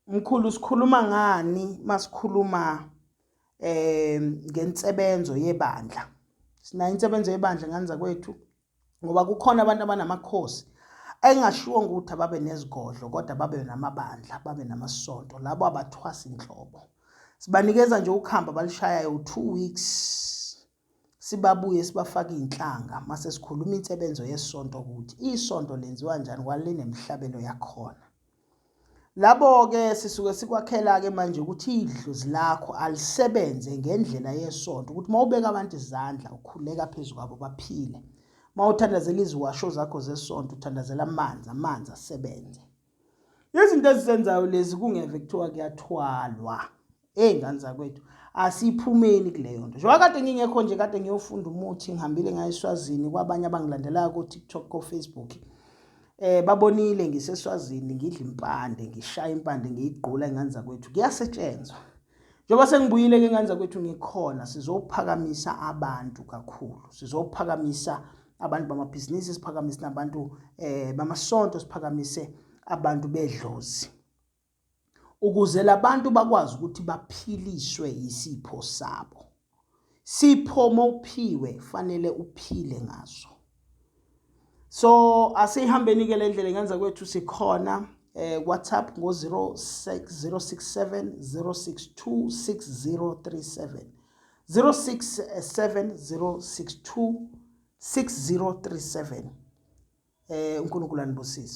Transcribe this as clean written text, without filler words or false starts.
Mkhulu, sikhuluma ngani masikhuluma ngensebenzo yebandla? Sinayo insebenzo yebandla, ngane zakwethu, ngoba kukhona abantu abanamakhosi engashiwo ukuthi ababe nezigodlo, kodwa babe namabandla, babe namasonto. Labo abathwasa inhlobo, sibanikeza nje ukhamba balishayayo 2 weeks, sibabuye sibafake inhlanga. Mase sikhuluma insebenzo yesonto, ukuthi isonto lenziwa kanjani, kwalinemhlabelo yakhona. Labo-ke sisuke sikwakhela-ke manje ukuthi idlozi lakho alisebenze ngendlela yesonto, ukuthi uma ubeka abantu izandla, ukhuleka phezu kwabo, baphile. Uma uthandazela iziwasho zakho zesonto, uthandazela amanzi, amanzi asebenze. Izinto ezisenzayo lezi kungeve kuthiwa kuyathwalwa. Ey'ngane zakwethu, asiphumeni kuleyo nto. Njengoba kade ngingekho nje, kade ngiyofunda umuthi, ngihambile ngayo eSwazini. Kwabanye abangilandelayo ko-TikTok, ko-Facebook, babonile ngiseSwazini ngidla impande, ngishaya impande, ngiyigqula. Ingane zakwethu, kuyasetshenzwa. Njengoba sengibuyile ke, ngane zakwethu, ngikhona sizophakamisa abantu kakhulu, sizophakamisa abantu bamabhizinisi, siphakamise nabantu bamasonto, siphakamise abantu bedlozi, ukuze labantu bakwazi ukuthi baphiliswe yisipho sabo. Sipho mawuphiwe, fanele uphile ngaso. So asihambeni ke le ndlela, ngenza kwethu. Sikhona WhatsApp ngo 06067 062 6037, 067 062 6037. uNkulunkulu anibusise.